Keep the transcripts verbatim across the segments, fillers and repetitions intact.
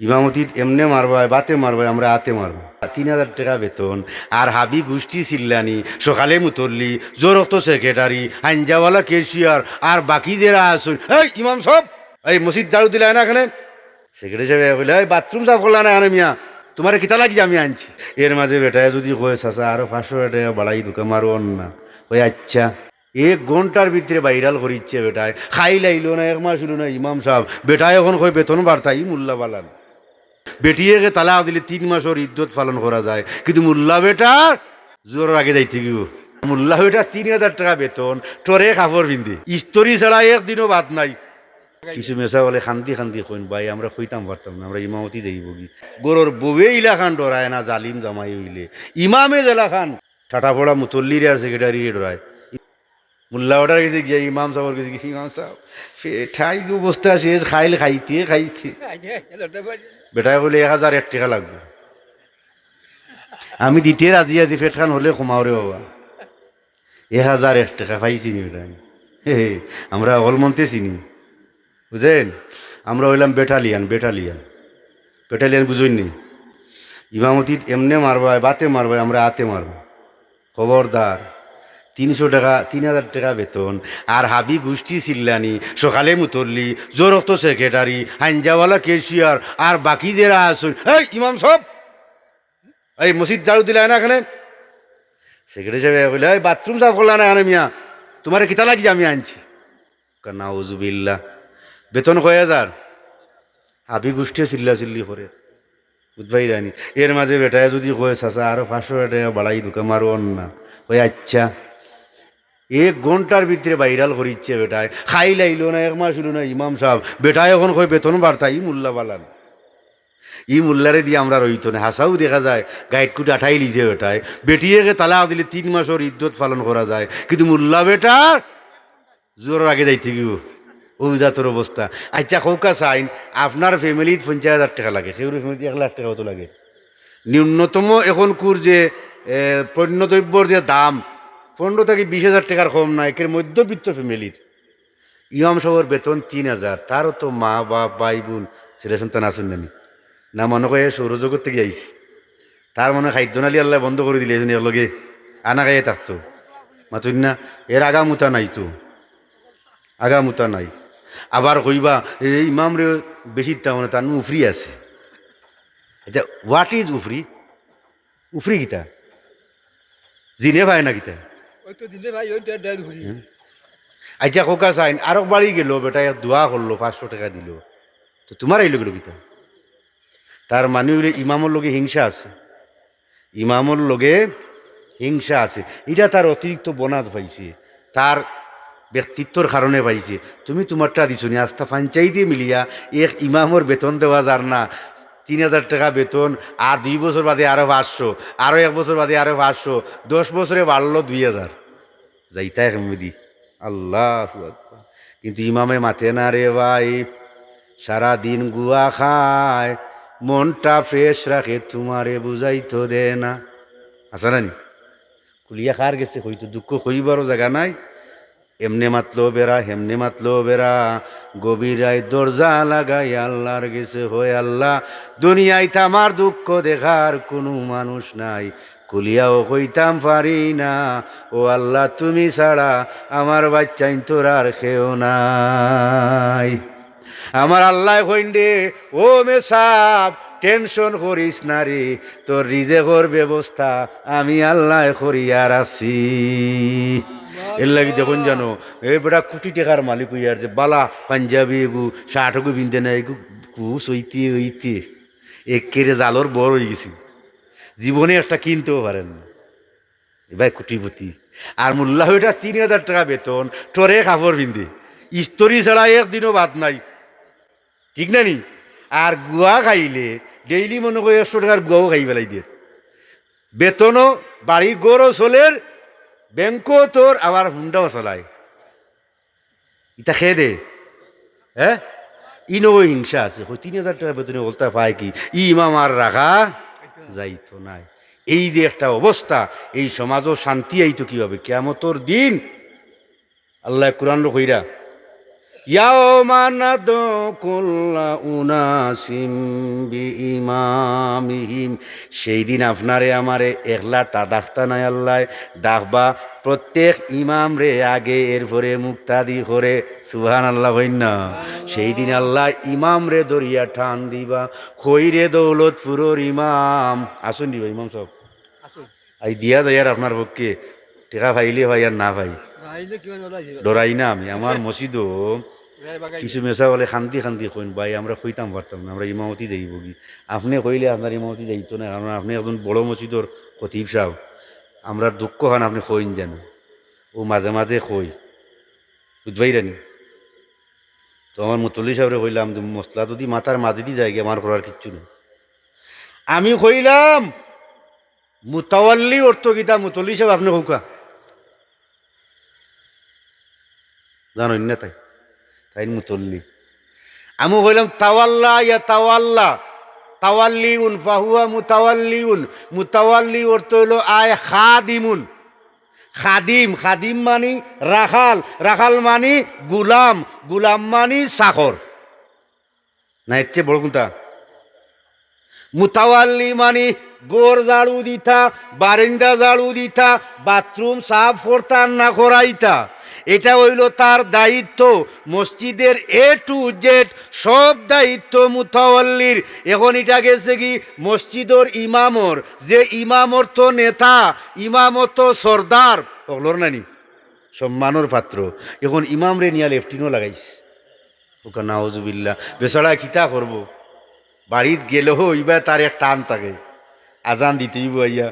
ইমামতিত এমনে মারবায়, বাতে মারবায়, আমরা আতে মারবো। তিন হাজার টেকা বেতন, আর হাবি গুষ্টি চিল্লানি, সকালে মুতল্লি, জোর অক্ত সেক্রেটারি, হাইঞ্জাওয়ালা ক্যাশিয়ার, আর বাকি যেরা আছইন, "এই ইমাম সাব, এই মসজিদ ঝাড়ু দিলায় না কেনে?" সেক্রেটারি সাবে কইলা, "এই বাথরুম সাফ করলায় না কেনে মিয়া? তুমারে কিতা লাগি আমি আনছি?" এর মাঝে বেটায় যুদি কয়, "চাচা, আরো পাঁচশো টেকা বাড়াই দেউক্কা, মারো না।" কয়, "আইচ্ছা।" এক ঘন্টার ভিতরে ভাইরাল করিচ্ছে বেটায়। খাইল আইলো না, এক মাস অইলো না, ইমাম সাব। বেটায় অখন কয় বেতন বাড়তা, ই মুল্লা বালা না। বেটিয়েকে তালাক দিলে তিন মাসর ইদ্দত পালন করা যায়, কিন্তু মুল্লা বেটার জোহরর আগে যাইতে অইবো। মুল্লা বেটার তিন হাজার টেকা বেতন, টরে কাপড় পিন্দে, ইস্তরি ছাড়া একদিনও বাদ নাই। কিছু মেসাব অকলে কান্দি কান্দি কইন, "ভাই, আমরা কইতাম পারতাম না, আমরা ইমামতি যাইবোগি।" ঘরর বউয়ে ইলাখান ডরায় না, জালিম জামাই অইলে ইমামে যেলাখান ঠাটা পড়া মুতল্লিরে আর সেক্রেটারিরে ডরায়। মুল্লা বেটার গেছে গিয়া, ইমাম সাবর গেছে গিয়া, "ইমাম সাব, পেটাই যে অবস্থা শেষ, খাইল খাইতে খাইতে।" বেটায় কইলে, "এক হাজার এক টেকা লাগবো।" "আমি দিতে রাজি আছি, পেটখান অইলে কমাও রে বাবা।" এক হাজার এক টেকা পাইছি নি বেটায়? হে হে, আমরা হকল মন্তে চিনি। বুঝইন? আমরা অইলাম ব্যাটালিয়ান, ব্যাটালিয়ান। ব্যাটালিয়ান বুঝইন নি? ইমামতিত এমনে মারবায়, বাতে মারবায়, আমরা আতে মারবো। খবরদার, তিনশো টেকা, তিন হাজার টেকা বেতন, আর হাবি গুষ্টি চিল্লানি, সকালে মুতল্লি, জোর অক্ত সেক্রেটারি, হাইঞ্জাওয়ালা ক্যাশিয়ার, আর বাকি যেরা আছইন, "এই ইমাম সাব, এই মসজিদ ঝাড়ু দিলায় না কেনে?" সেক্রেটারি সাবে কইলা, "এই বাথরুম সাফ করলায় না কেনে মিয়া? তুমারে কিতা লাগি আমি আনছি?" কয়, "নাউজুবিল্লাহ।" বেতন কয় হাজার? হাবি গুষ্টিয়ে চিল্লাচিল্লি করে। বুঝবায় রানি? এর মাঝে বেটায় যুদি কয়, "চাচা, আরো পাঁচশো টেকা বাড়াই দেউক্কা, মারো না।" কয়, "আইচ্ছা।" এক ঘন্টার ভিতরে ভাইরাল করিচ্ছে বেটায়। খাইল আইলো না, এক মাস অইলো না, ইমাম সাব। বেটায় অখন কয় বেতন বাড়তা, ই মুল্লা বালা না। ই মুল্লারে দি আমরার অইতো নায়। হাছাউ দেখা যায়, গাইটকুট আটাইলিছে বেটায়। বেটিয়েকে তালাক দিলে তিন মাসর ইদ্দত পালন করা যায়, কিন্তু মুল্লা বেটার জোহরর আগে যাইতে অইবো। অউ জাতর অবস্থা। আইচ্ছা, কউক্কা চাইন, আপনার ফ্যামিলিত পঞ্চাশ হাজার টেকা লাগে, কেউর ফ্যামিলিত এক লাখ টেকা অত লাগে। ন্যূনতম অখনকুর যে, এ, পণ্যদ্রব্যর যে দাম, পনরো থাকি বিশ হাজার টেকার কম নায়, একের মধ্যবিত্ত ফ্যামিলির। ইমাম সাবর বেতন তিন হাজার, তারও তো মা বাপ, ভাই বোন, ছেলে সন্তান আছইন না নি? না মনো কয় এ সৌরজগত থাকি আইছে। তার মনো কয় খাদ্যনালী আল্লায় বন্ধ করি দিলে, এজন্য এর লগে আনা খাইয়া থাকতো। মাতইন না, এর আগামুতা নাই তো। আগামুতা নাই। আবার কইবা, "এ ইমামরে বেশি তা মানে তার উফরি আছে।" আইচ্ছা, what is উফরি? উফরি কিতা? জিনে পায় না কিতা? ওই তো জিনে ভাই, ওই ডেড, ডেড ঘুরি। হুম। আইচ্ছা, কউক্কা চাইন, আরক বাড়ি গেলো, বেটায় এক দোয়া করলো, পাঁচশো টেকা দিলো, তো তুমার আইলো গেলো কিতা? তার মানে অইলে ইমামর লগে হিংসা আছে, ইমামর লগে হিংসা আছে। ইটা তার অতিরিক্ত বনাত পাইছে, তার ব্যক্তিত্বর কারণে পাইছে। তুমি তুমারটা দিছো নি, আস্তা পঞ্চায়েতে মিলিয়া এক ইমামর বেতন দেওয়া যার না, তিন হাজার টেকা বেতন, আর দুই বছর বাদে আরো পাঁচশো, আরো এক বছর বাদে আরো পাঁচশো, দশ বছরে বাড়লো দুই হাজার। যাইতা এক মেদি, আল্লাহু আকবার। কিন্তু ইমামে মাতে না রে ভাই, সারা দিন গুয়া খায়, মনটা fresh রাখে, তুমারে বুঝাইতো দেয় না। আছে না নি? কুলিয়া কার গেছে কইতো, দুঃখ কইবারও জাগা নাই। এমনে মাতলো বেড়া, হেমনে মাতলো বেড়া, গভীর রাইত দরজা লাগাই আল্লার গেছে কয়, "আল্লা, দুনিয়াইত আমার দুঃখ দেখার কুনু মানুষ নাই, কুলিয়াও কইতাম পারি না, ও আল্লা, তুমি ছাড়া আমার বাইচ্চাইন্তর আর কেউ নাই।" আমার আল্লায় কইন রে, "ও মেসাব, tension করিস না রে, তোর রিজেকর ব্যবস্থা আমি আল্লায় করিয়া রাখছি।" এরলাগি দেখইন জানো, এ বেটা কুটি টেকার মালিক অইয়ার যে বালা পাঞ্জাবি এগু, শার্ট এগু পিন্দে না, এগু কুস অইতে অইতে একেরে জালর বর অইগেছে, জীবনে একটা কিনতেও পারের না। এ ভাই কুটিপতি। আর মুল্লা বেটার তিন হাজার টেকা বেতন, টরে কাপড় পিন্দে, ইস্তরি ছাড়া একদিনও বাদ নাই, ঠিক না নি? আর গুয়া খাইলে daily মনো কয় একশো টেকার গুয়াও খাই ফালাই দের। বেতনও, বাড়ি ঘরও চলের, ব্যাংকও তোর, আবার হুন্ডাও চালায়। ইতা কে দে? হ্যাঁ? ইনো হিংসা আছে। কই, তিন হাজার টেকা বেতনে অকলতা পায় কি? ই ইমাম আর রাখা যাইতো নায়। এই যে একটা অবস্থা, এই সমাজও শান্তি আইতো কিভাবে? কিয়ামতর দিন আল্লায় কুরআনর কইরা, ইয়াউমা নাদউ কুল্লা উনাসিম বিইমামিহিম। সেই দিন আপনারে আমারে একলা টা-, ডাকতা নায় আল্লায়, ডাকবা প্রত্যেক ইমামরে আগে, এরপরে মুক্তাদি করে। সুবহানাল্লাহ কইন না। সেই দিন আল্লায় ইমামরে ধরিয়া টান দিবা, কইরে দৌলতপুরর ইমাম। আছইন নি বা ইমাম সাব? আছইন। আই দিয়া যাইয়ার আপনার পক্ষে, টেকা পাইলে পাই আর না পাই। পাইলে কিমান ডরাই না আমি, আমার মসজিদো কিছু মেসাব অকলে কান্দি কান্দি কইন, "ভাই, আমরা কইতাম পারতাম না, আমরা ইমামতি যাইবোগি।" আপনে কইলে আপনার ইমামতি যাইতো না, কারণ আপনে একজন বড় মসজিদর খতিব সাব। আমরার দুঃখ খান আপনে কইন যেন, অউ মাঝে মাঝে কই, বুঝবায়রা নি? তো আমার মুতল্লি সাবরে কইলাম যে, "মসলা যুদি মাথার মাঝেদি যায়গি, আমার করার কিচ্ছু নাই।" আমি কইলাম, "মুতাওয়াল্লি অর্থ কিতা?" মুতল্লি সাব, আপনে কউক্কা। জানইন না তাইন? তাইন মুতল্লি। আমি কইলাম, "তাওয়াল্লা ইয়াতাওয়াল্লা, তাওয়াল্লিউন ফাহুয়া মুতাওয়াল্লিউন।" মুতাওয়াল্লি অর্থ অইলো আয় খাদিমুন। খাদিম, খাদিম মানি রাখাল, রাখাল মানি গুলাম, গুলাম মানি চাকর। না, এর চেয়ে বড় কুনটা? মুতাওয়াল্লি মানি ঘর ঝাড়ু দিতা, বারিন্দা ঝাড়ু দিতা, বাথরুম সাফ করতা না করাইতা, এটা অইলো তার দায়িত্ব। মসজিদের A to Z সব দায়িত্ব মুতাওয়াল্লির। এখন ইটা গেছেগি মসজিদর ইমামর, যে ইমাম অর্থ নেতা, ইমাম অর্থ সর্দার, অকলর নানি সম্মানর পাত্র। এখন ইমামরে নিয়া লেফটিনো লাগাইছে। কউক্কা নাউজুবিল্লাহ, বেচারায় কিতা করবো? বাড়িত গেলেও ইবায় তার এক টান থাকে, আজান দিতে অইবো আইয়া,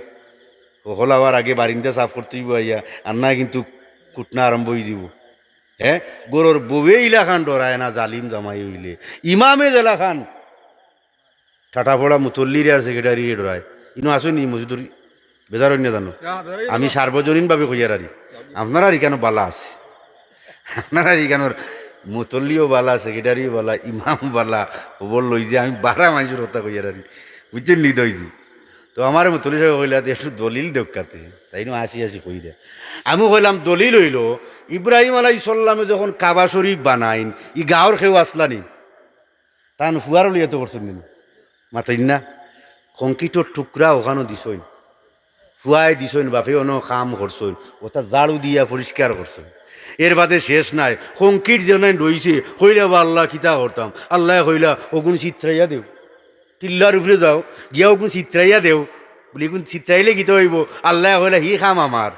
হকল আওয়ার আগে বারিন্দা সাফ করতে অইবো আইয়া, আর না কিন্তু কুটনা আরম্ভ অইযিবো। হে, ঘরর বউয়ে ইলাখান ডরায় না, জালিম জামাই অইলে। ইমামে যেলাখান ঠাটা পড়া মুতল্লিরে আর সেক্রেটারিরে ডরায়। ইনো আছইন নি মসজিদর? বেজার অইন না জানো? না, বেজার অইন না। আমি সার্বজনীনভাবে কইয়ার আরি, আপনারার ইখানো বালা আছে। আপনারার ইখানোর মুতল্লিও বালা, সেক্রেটারিও বালা, ইমাম বালা, খবর লই যে আমি বারা মানষর কথা কইয়ার আরি। বুঝছইন নি? দইছি। তো আমারে মুতল্লি সাবে কইলা যে, "একটু দলিল দেউক্কা তে।" তাইন হাসি হাসি কইরা। আমি কইলাম, "দলিল অইলো, ইব্রাহিম আলাইহিস সালামে যখন কাবা শরীফ বানাইন, ই গাঁওর কেউ আছলা নি?" তান ফুয়ারে লইয়া তো করছইন নি? মাতইন না। কংক্রিটর টুকরা অখানো দিছইন। ফুয়ায় দিছইন, বাপে অনো কাম করছইন। অটা ঝাড়ু দিয়া পরিষ্কার করছইন। এর বাদে শেষ নাই। কংক্রিট যেনাইন রইছে, কইলা, "বা আল্লাহ, কিতা করতাম?" আল্লায় কইলা, "অগুন ছিতরাইয়া দেও। টিল্লার উপরে যাও, গিয়া অগুন ছিতরাইয়া দেও।" বুলি, "অগুন ছিতরাইলে কিতা অইবো?" আল্লায় কইলা, "হি কাম আমার।"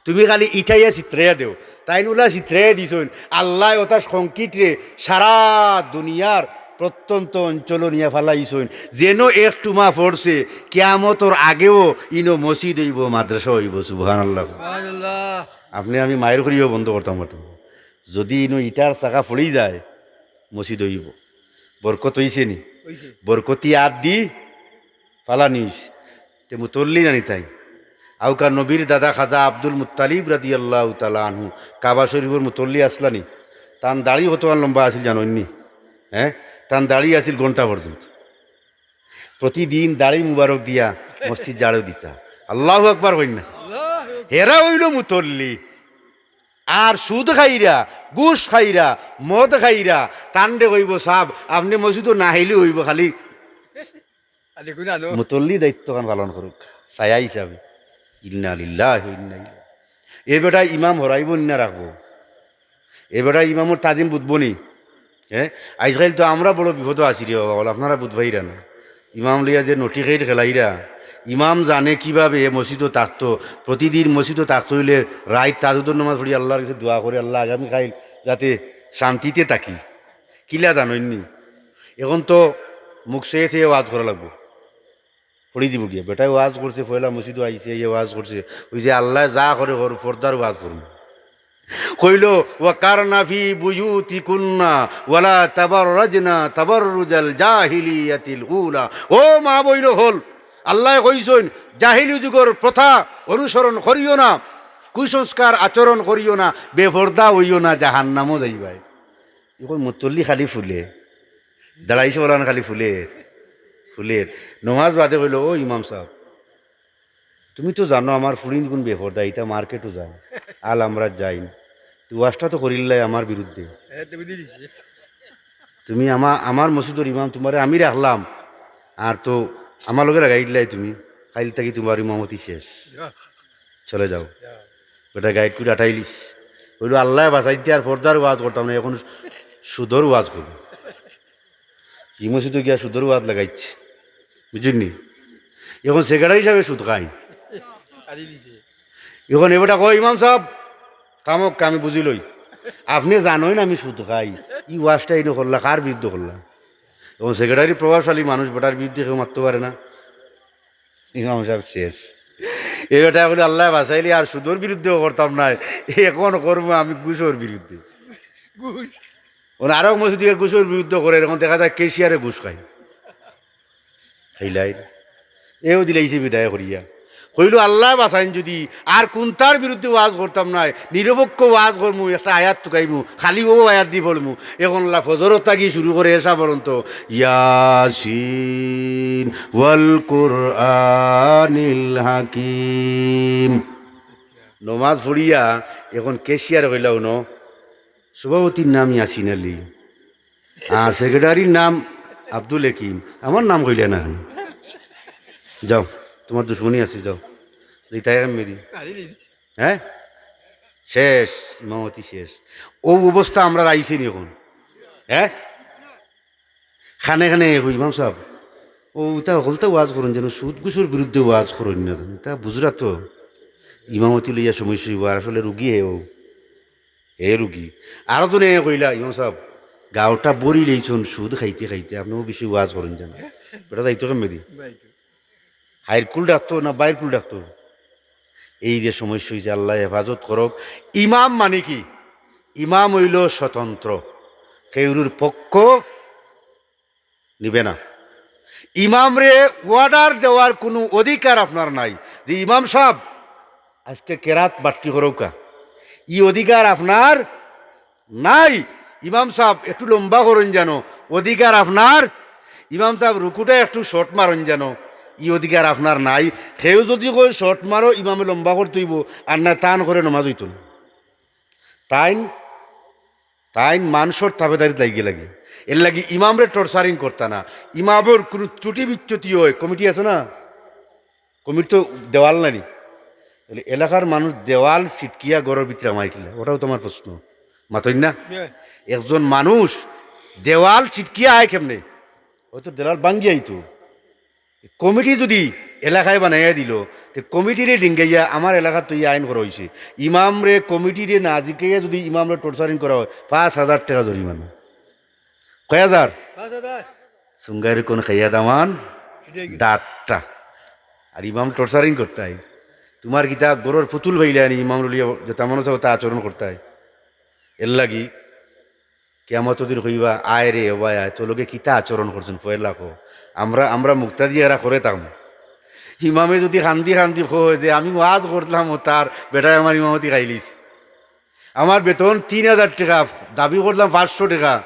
তুমি খালি ইটাইয়া ছিতরাইয়া দেও। তাইন উলা ছিতরাইয়া দিছইন। আল্লায় অটা কংক্রিটরে সারা দুনিয়ার প্রত্যন্ত অঞ্চলো নিয়া ফালাইছইন। যেন এক টুমা পড়ছে, কিয়ামতর আগেও ইনো মসজিদ অইবো, মাদ্রাসা অইবো। সুবহানাল্লাহ। সুবহানাল্লাহ। আপনে আমি মাইর করিও বন্ধ করতাম পারতাম না। যুদি ইনো ইটার চাকা পড়ি যায়, মসজিদ অইবো। বরকত অইছে নি? অইছে। বরকতি আত দি ফালানি অইছে। তে মুতল্লি নানি তাইন? আউক্কা নবীর দাদা খাজা আব্দুল মুত্তালিব রাদিয়াল্লাহু তাআলা আনহু কাবা শরীফর মুতল্লি আছলা নি? তান দাড়ি কতখান লম্বা আছিল জানইন নি? হে, তান দাড়ি আছিল ঘন্টা পর্যন্ত। প্রতিদিন দাড়ি মুবারক দিয়া মসজিদ ঝাড়ু দিতা। আল্লাহু আকবার কইন না। আল্লাহু আকবার। হেরা অইলো মুতল্লি। আর সুদ খাইরা, ঘুষ খাইরা, মদ খাইরা, তানরে কইবো, "সাব, আপনে মসজিদো না আইলেও অইবো, খালি মুতল্লি দায়িত্বখান পালন করউক ছায়া হিসাবে।" ইন্না লিল্লাহি ওয়া ইন্না ইলাইহি। এ বেটায় ইমাম হরাইবো নি না রাখবো? এ বেটায় ইমামর তাজিম বুঝবো নি? হে, আইজকাইল তো আমরা বড় বিপদো আছি রে বাবা, অকল আপনারা বুঝবায়রা না। ইমাম লইয়া যে নটি খেইর খেলাইরা, ইমাম জানে কিভাবে এ মসজিদো থাকতো, প্রতিদিন মসজিদো থাকতো অইলে রাইত তাহাজ্জুদর নামাজ পড়ি আল্লার গেছে দোয়া করে, "আল্লা, আগামী কাইল যাতে শান্তিতে থাকি।" কিলা জানইন নি? এখন তো মুখ চেয়ে চেয়ে ওয়াজ করা লাগবো। পড়ি দিবো গিয়া। বেটায় ওয়াজ করছে, পয়লা মসজিদো আইছে, ইয়ে ওয়াজ করছে। অউ যে আল্লায় যা করে কর, পর্দার ওয়াজ করমু। কইলো, "ওয়াকারনা ফি বুয়ুতিকুন্না ওয়ালা তাবাররাজনা তাবাররুজাল জাহিলিয়াতিল উলা।" ও মা বইন অকল, আল্লায় কইছইন, জাহিলি যুগর প্রথা অনুসরণ করিও না, কুসংস্কার আচরণ করিও না, বেপর্দা অইও না, জাহান্নামো যাইবায়। এখন মুতল্লি খালি ফুলে, দাঁড়াইছে বলান খালি ফুলের, ফুলের। নমাজ বাদে কইলো, "ও ইমাম সাব, তুমি তো জানো আমার ফুড়িন গুন বেপর্দা, ইতা মার্কেটো যাইন, আল আমরা যাইন।" তো ওয়াজটা তো করিল্লাই আমার বিরুদ্ধে। তুমি আমা-, আমার মসজিদর ইমাম, তুমারে আমি রাখলাম, আর তো আমার লগে লাগাই দিলাই তুমি, কাইল থাকি তুমার ইমামতি শেষ, চলে যাও। বেটা গাইট কুইট আটাইলিস, কইলো আল্লায় বাঁচাইতে আর পর্দার ওয়াজ করতাম না, এখন সুদর ওয়াজ করবো। ই মসজিদো গিয়া সুদর ওয়াজ লাগাইছে, বুঝছইন নি? এখন সেক্রেটারি হিসাবে সুদ খায়। এখন এ বেটা কয়, "ইমাম সাব, থামউক্কা, আমি বুঝিলই। আপনে জানইন আমি সুদ খাই, ই ওয়াজটা ইনো করলা, কার বিরুদ্ধে করলা?" এখন সেক্রেটারি প্রভাবশালী মানুষ, বেটার বিরুদ্ধে কেউ মাততো পারে না। ইমাম সাব শেষ। এ বেটায় কইলো, "আল্লায় বাঁচাইলে আর সুদর বিরুদ্ধেও করতাম নায়, এখন করমু আমি ঘুষর বিরুদ্ধে।" ঘুষ। অনো আরক মসজিদে ঘুষর বিরুদ্ধে করের, এখন দেখা যায় ক্যাশিয়ারে ঘুষ খায়। খাইলাইন। এও দিলাইছে বিদায় করিয়া। কইলো, "আল্লায় বাঁচাইন যুদি আর কুনটার বিরুদ্ধে ওয়াজ করতাম নায়, নিরপেক্ষ ওয়াজ করমু, একটা আয়াত তুকাইমু, খালি অউ আয়াতদি পড়মু।" এখন লা-, ফজরর থাকি শুরু করি এশা পর্যন্ত, ইয়াসিন ওয়াল কুরআনিল হাকিম। নমাজ পড়িয়া এখন ক্যাশিয়ারে কইলা, "অনো সভাপতির নাম ইয়াসিন আলী।" আর সেক্রেটারির নাম আব্দুল হাকিম। আমার নাম কইলা না। যাও, তুমার দুশমনি আছে, যাও। যাইতায় কেমনে দি? হ্যাঁ? শেষ, ইমামতি শেষ। অউ অবস্থা আমরার আইছে নি এখন? হ্যাঁ? খানে খানে কই, "ইমাম সাব, অউ ইতা হকলতা ওয়াজ করইন যেন, সুদ ঘুষর বিরুদ্ধে ওয়াজ করইন না যেন, ইতা বুঝরা তো, ইমামতি লইয়া সমস্যা অইবো, আর আসলে রুগী হে অউ।" হে রুগী। আরো জনে কইলা, "ইমাম সাব, গাউটা ভরিলাইছইন সুদ খাইতে খাইতে, আপনে অউ বেশি ওয়াজ করইন যেন।" বেটা যাইতো কেমনে দি? হাইর কুল ডাকতো না বাইর কুল ডাকতো? এই যে সমস্যা অইছে, আল্লায় হেফাজত করউক। ইমাম মানে কি? ইমাম অইলো স্বতন্ত্র, কেউরুর পক্ষ নিবে না। ইমামরে order দেওয়ার কুনু অধিকার আপনার নাই যে, "ইমাম সাব, আইজকে কেরাত বাট্টি করউক্কা।" ই অধিকার আপনার নাই। "ইমাম সাব, একটু লম্বা করইন যেন", অধিকার আপনার। "ইমাম সাব, রুকুটা একটু short মারইন যেন", ই অধিকার আপনার নাই। কেউ যুদি কয়, "Short মারো", ইমামে লম্বা করতে অইবো, আর না তান করে নমাজ অইতো না। তাইন তাইন মানষর তাবেদারিত লাগি লাগে। এরলাগি ইমামরে torturing করতা না। ইমামর কুনু ত্রুটি বিচ্যুতি অয়, কমিটি আছে না? কমিটি তো দেওয়াল নানি? তাইলে এলাকার মানুষ দেওয়াল ছিটকিয়া ঘরর ভিতরে হামায় কিলা? ওটাও তো আমার প্রশ্ন। মাতইন না? একজন মানুষ দেওয়াল ছিটকিয়া আয় কেমনে? অয়তো দেওয়াল ভাঙ্গিয়া আইতো। কমিটি যুদি এলাকায় বানাইয়া দিলো, তে কমিটিরে ডিঙ্গাইয়া আমার এলাকাত তো ই আইন করা অইছে, ইমামরে কমিটিরে না জিকাইয়া যুদি ইমামরে torturing করা অয়, পাঁচ হাজার টেকা জরিমানা। কয় হাজার? পাঁচ হাজার। সুঙ্গাইর কোন খাইয়া দামান? সেটাই কি? ডাট্টা। আর ইমাম torturing করতায়। তুমার কিতা ঘরর পুতুল পাইলায় নি, ইমামর লইয়া যেতা মনে চায় অতা আচরণ করতায়। এরলাগি কিয়ামতর দিন কইবা, "আয় রে, ও ভাই আয়, তোর লগে কিতা আচরণ করছইন পয়লা ক।" আমরা, আমরা মুক্তাদি এরা করে থাকমু। ইমামে যুদি কান্দি কান্দি কয় যে, "আমি ওয়াজ করলাম অতার, বেটায় আমার ইমামতি খাইলিছে। আমার বেতন তিন হাজার টেকা, দাবি করলাম পাঁচশো টেকা,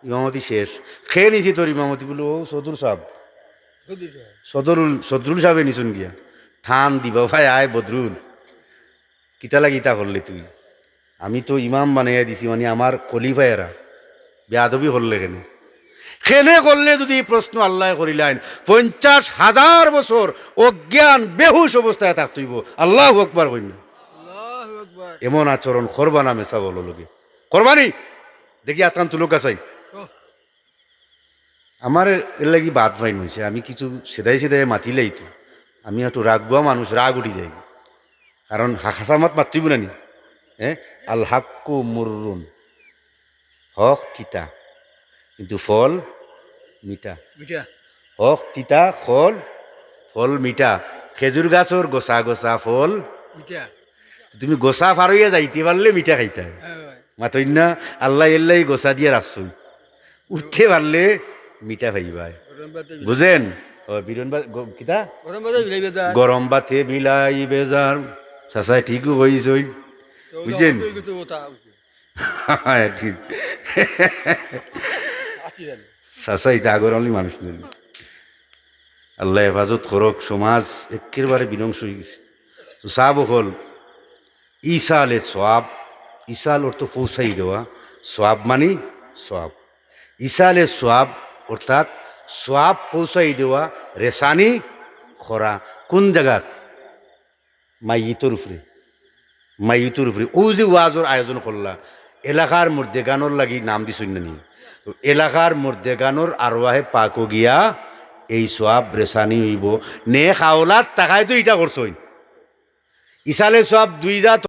ইমামতি শেষ। কে নিছে তোর ইমামতি?" বলে, "ও সদরুল সাব।" সদরুল, সদরুল সাবে নিছইন গিয়া। টান দিবা, "ভাই আয় বদরুল।" কিতা লাগি ইতা করলে তুই? আমি তো ইমাম বানাইয়া দিছি, মানে আমার খলিফা এরা। বেয়াদবি করলে কেনে? কেনে করলে যুদি ই প্রশ্ন আল্লায় করিলাইন, পঞ্চাশ হাজার বছর অজ্ঞান বেহুশ অবস্থায় থাকতে অইবো। আল্লাহু আকবার কইন না। আল্লাহু আকবার। এমন আচরণ করবা না মেসাব অকলর লগে। করবা নি? দেখি আতখান তুলউক্কা চাই। আমারে এরলাগি বাদ পাইন মানষে, আমি কিছু সেদাই সেদাই মাতিলাই তো। আমি একটু রাগুয়া মানুষ, রাগ উঠি যায়। কারণ হা-, হাছা মাত মাততে অইবো না নি? হ্যাঁ? আল হাক্কু মুররুন। হক তিতা, কিন্তু ফল মিঠা। মিঠা। হক তিতা, ফল, ফল মিঠা। খেজুর গাছর গোছা গোছা ফল মিঠা। তুমি গোছা ফারইয়া যাইতে পারলে মিঠা খাইতায়। হ্যাঁ ভাই। মাতইন না, আল্লায় এরলাগি গোছা দিয়া রাখছইন। উঠতে পারলে মিঠা পাইবায়। গরম ভাতে বিলাই। বুঝেন? ও, বিরন বা-, গ-, কিতা? গরম ভাতে বিলাই বেজার। গরম ভাতে বিলাই বেজার। চাচায় ঠিকউ কইছইন। তো বুঝছেন? ওটা হয়তো এগুলো তো ওটা। হ্যাঁ, ঠিক। আসি জানি। চাচা, ইতা আগর আমলি মানুষ নানি। আল্লায় হেফাজত করউক, সমাজ একেবারে বিধ্বংস অইগেছে। তো সাব অকল, ইসালে সওয়াব, ইসাল অর্থ পৌঁছাই দেওয়া, সওয়াব মানি সওয়াব। ইসালে সওয়াব অর্থাৎ সওয়াব পৌঁছাই দেওয়া, রেসানি করা। কোন জাগাত? মাইয়িতর উপরে। মাইয়িতর উপরে। অউ যে ওয়াজর আয়োজন করলা, এলাকার মুর্দেগানর লাগি নাম দিছইন না নি? তো এলাকার মুর্দেগানর আরওয়াহে পাকো গিয়া এই সওয়াব রেসানি অইবো। নেক আওলাদ থাকায় তো ইটা করছইন। ইসালে সওয়াব দুই জাত